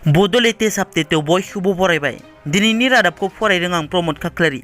बड' लेटेस्ट आपडेटआव बयखौबो बरायबाय। दिनैनि रादाबखौ फरायदों आं प्रमद खाख्लारि।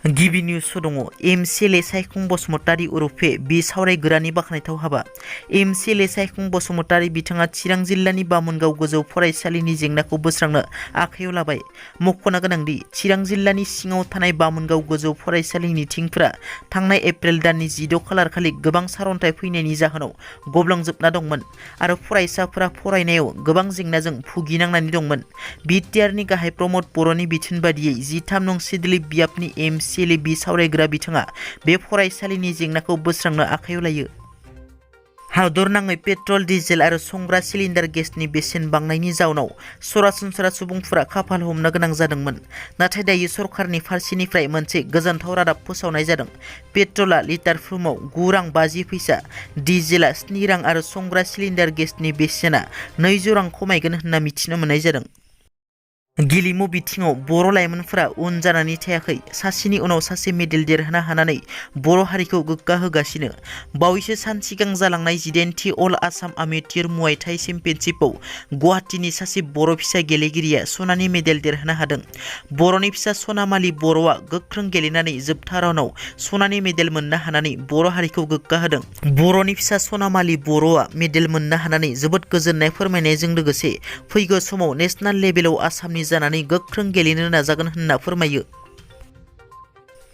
गिबि निउस दङ एमसिएलए सायखं बसुमतारी उरुफे बि सावरायगोरानि बाख्नायथाव हाबा। एमसिएलए सायखं बसुमतारी बिथाङा चिरां जिल्लानि बामोनगाव गोजौ फरायसालिनि जेंनाखौ बोस्रांनो आखायाव लाबाय। मख'नो गोनांदि चिरां जिल्लानि सिङाव थानाय बामोनगाव गोजौ फरायसालिनि थिंफोरा थांनाय एप्रिल दाननि 16 खालार खालि गोबां सारअन्थाइ फैनायनि जाहोनाव गब्लांजोबना दंमोन आरो फरायसाफोरा फरायनायाव गोबां जेंनाजों भुगिनांनानै दंमोन। बिटिआरनि गाहाय प्रमद बर'नि बिथोन बादियै 13 नं सिडली बियाबनि एमसिएलए बि सावरायग्रा बिथाङा बे फरायसालिनि जेंनाखौ बोस्रांनो आखायाव लायो। हादरनाङै पेट्रल डिजेल आरो संग्रा सिलिन्डार गेसनि बेसेन बांनायनि जाउनाव सरासनस्रा सुबुंफोरा खाफाल हमनो गोनां जादोंमोन। नाथाय दायो सरकारनि फारसेनिफ्राय मोनसे गोजोनथाव रादाब फोसावनाय जादों। पेट्रला लिटारफ्रोमाव 9 रां 50 फैसा, डिजेला 7 रां आरो संग्रा सिलिन्डार गेसनि बेसेना 200 रां खमायगोन होनना मिथिनो मोननाय जादों। गेलेमु बिथिङाव बर' लाइमोनफोरा उन जानानै थायाखै। सासेनि उनाव सासे मेडेल देरहानो हानानै बर' हारिखौ गोग्गाहोगासिनो। बावैसो सान सिगां जालांनाय 10थि अल आसाम आमेटियर मुवाइ थाइ चेम्पियनशिपआव गुवाहाटीनि सासे बर' फिसा गेलेगिरिया सनानि मेडेल देरहानो हादों। बर'नि फिसा सनामालि बर'आ गोख्रों गेलेनानै जोबथा राउन्डआव सनानि मेडेल मोननो हानानै बर' हारिखौ गोग्गाहोदों। बर'नि फिसा सनामालि बर'आ मेडेल मोननो हानानै जोबोद गोजोननाय फोरमायनायजों लोगोसे फैगौ समाव नेशनेल लेभेलाव आसामनि जानानै गोख्रों गेलेनो नाजागोन होनना फोरमायो।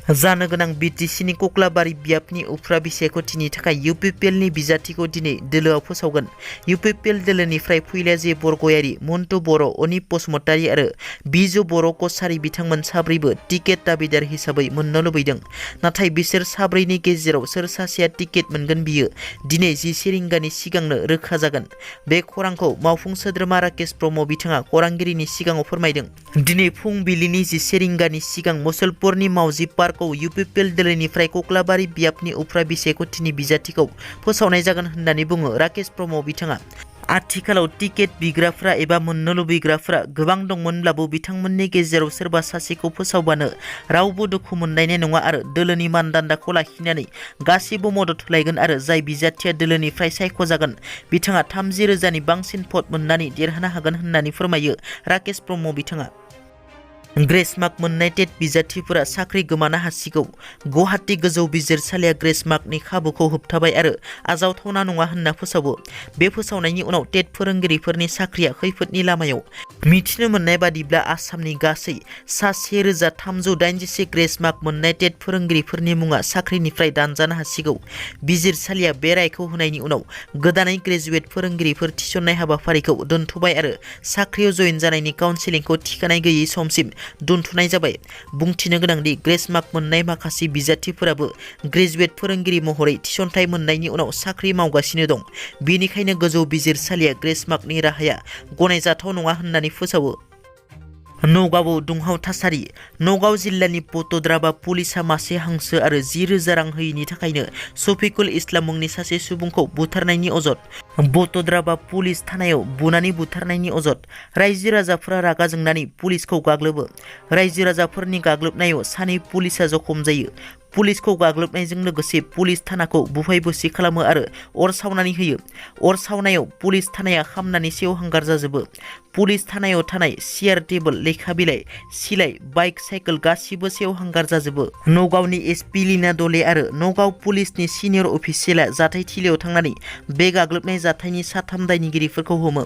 जानो गोनां बिटिसिनि कक्लाबारि बियाबनि उफ्रा बिसायख'थिनि थाखाय UPPLनि बिजाथिखौ दिनै दोलोआव फोसावगोन। UPPL दोलोनिफ्राय फैला जे बरगयारि, मन्टु बर', अनिप बसुमतारी आरो बिजु बर' कछारी बिथांमोन साब्रैबो टिकेट दाबिदार हिसाबै मोननो लुबैदों। नाथाय बिसोर साब्रैनि गेजेराव सोर सासेया टिकेट मोनगोन बियो दिनै 11 रिंगानि सिगांनो रोखा जागोन। बे खौरांखौ मावफुं सोद्रोमा राकेश ब्रह्म बिथाङा खौरांगिरिनि सिगाङाव फोरमायदों। दिनै फुंबिलिनि 11 रिंगानि सिगां मुसलपुरनि मावजि पार्कआव UPPL दोलोनिफ्राय कक्लाबारि बियाबनि उफ्रा बिसायख'थिनि बिजाथिखौ फोसावनाय जागोन होननानै बुङो राकेश ब्रह्म बिथाङा। आथिखालाव टिकेट बिग्राफ्रा एबा मोननो लुबैग्राफ्रा गोबां दंमोनब्लाबो बिथांमोननि गेजेराव सोरबा सासेखौ फोसावबानो रावबो दुखु मोननायनाय नङा आरो दोलोनि मानदान्दाखौ लाखिनानै गासिबो मदद होलायगोन आरो जाय बिजाथिया दोलोनिफ्राय सायख'जागोन बिथाङा 30,000नि बांसिन भट मोननानै देरहानो हागोन होननानै फोरमायो राकेश ब्रह्म बिथाङा। ग्रेस मार्क मोननाय टेट बिजाथिफोरा साख्रि गोमानो हासिगौ। गुवाहाटी गोजौ बिजिरसालिया ग्रेस मार्कनि खाबुखौ होबथाबाय आरो आजावथावना नङा होनना फोसावो। बे फोसावनायनि उनाव टेट फोरोंगिरिफोरनि साख्रिया खैफोदनि लामायाव। मिथिनो मोननाय बादिब्ला आसामनि गासै सा 1381 ग्रेस मार्क मोननाय टेट फोरोंगिरिफोरनि मुङा साख्रिनिफ्राय दानजानो हासिगौ। बिजिरसालिया बे रायखौ होनायनि उनाव गोदानै ग्रेजुवेट फोरोंगिरिफोर थिसननाय हाबाफारिखौ दोनथ'बाय आरो साख्रियाव जयेन जानायनि काउन्सिलिंखौ थिखानाय गैयै समसिम दोनथ'नाय जाबाय। बुंथिनो गोनांदि ग्रेस मार्क मोननाय माखासे बिजाथिफोराबो ग्रेजुवेट फोरोंगिरि महरै थिसनथाइ मोननायनि उनाव साख्रि मावगासिनो दं। बेनिखायनो गोजौ बिजिरसालिया ग्रेस मार्कनि राहाया गनायजाथाव नङा होननानै फोसावो। नगावआव दुंहाव थासारि। नगाव जिल्लानि बटद्राबा पुलिसा मासे हांसो आरो 10,000 रां होयैनि थाखायनो शफिकुल इस्लाम मुंनि सासे सुबुंखौ बुथारनायनि अजद। बटद्राबा पुलिस थानायाव बुनानै बुथारनायनि अजद। रायजो राजाफोरा रागा जोंनानै पुलिसखौ गाग्लोबो। रायजो राजाफोरनि गाग्लोबनायाव सानै पुलिसा जखम जायो। पुलिसखौ गाग्लोबनायजों लोगोसे पुलिस थानाखौ बुफाय बुसि खालामो आरो अर सावनानै होयो। अर सावनायाव पुलिस थानाया खामनानै सेवहांगार जाजोबो। पुलिस थानायाव थानाय सियार टेबोल, लेखा बिलाइ, सिलाइ, बाइक, साइकेल गासिबो सेवहांगार जाजोबो। नगावनि एसपि लीना दले आरो नगाव पुलिसनि सिनियर अफिसियेला जाथायथिलियाव थांनानै बे गाग्लोबनाय जाथायनि 3 दायनिगिरिफोरखौ हमो।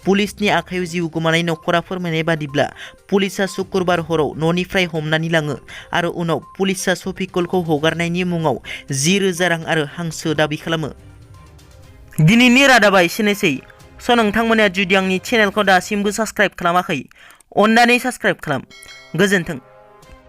पुलिसनि आखायाव जिउ गोमानाय नखरा फोरमायनाय बादिब्ला पुलिसा शुक्रबार हराव न'निफ्राय हमनानै लाङो आरो उनाव पुलिसा शफिकुलखौ हगारनायनि मुङाव 10,000 रां आरो हांसो दाबि खालामो। दिनैनि रादाबा एसेनोसै। नोंथांमोना जुदि आंनि चेनेलखौ दासिमबो साबस्क्राइब खालामाखै अन्नानै साबस्क्राइब खालाम। गोजोन्थों।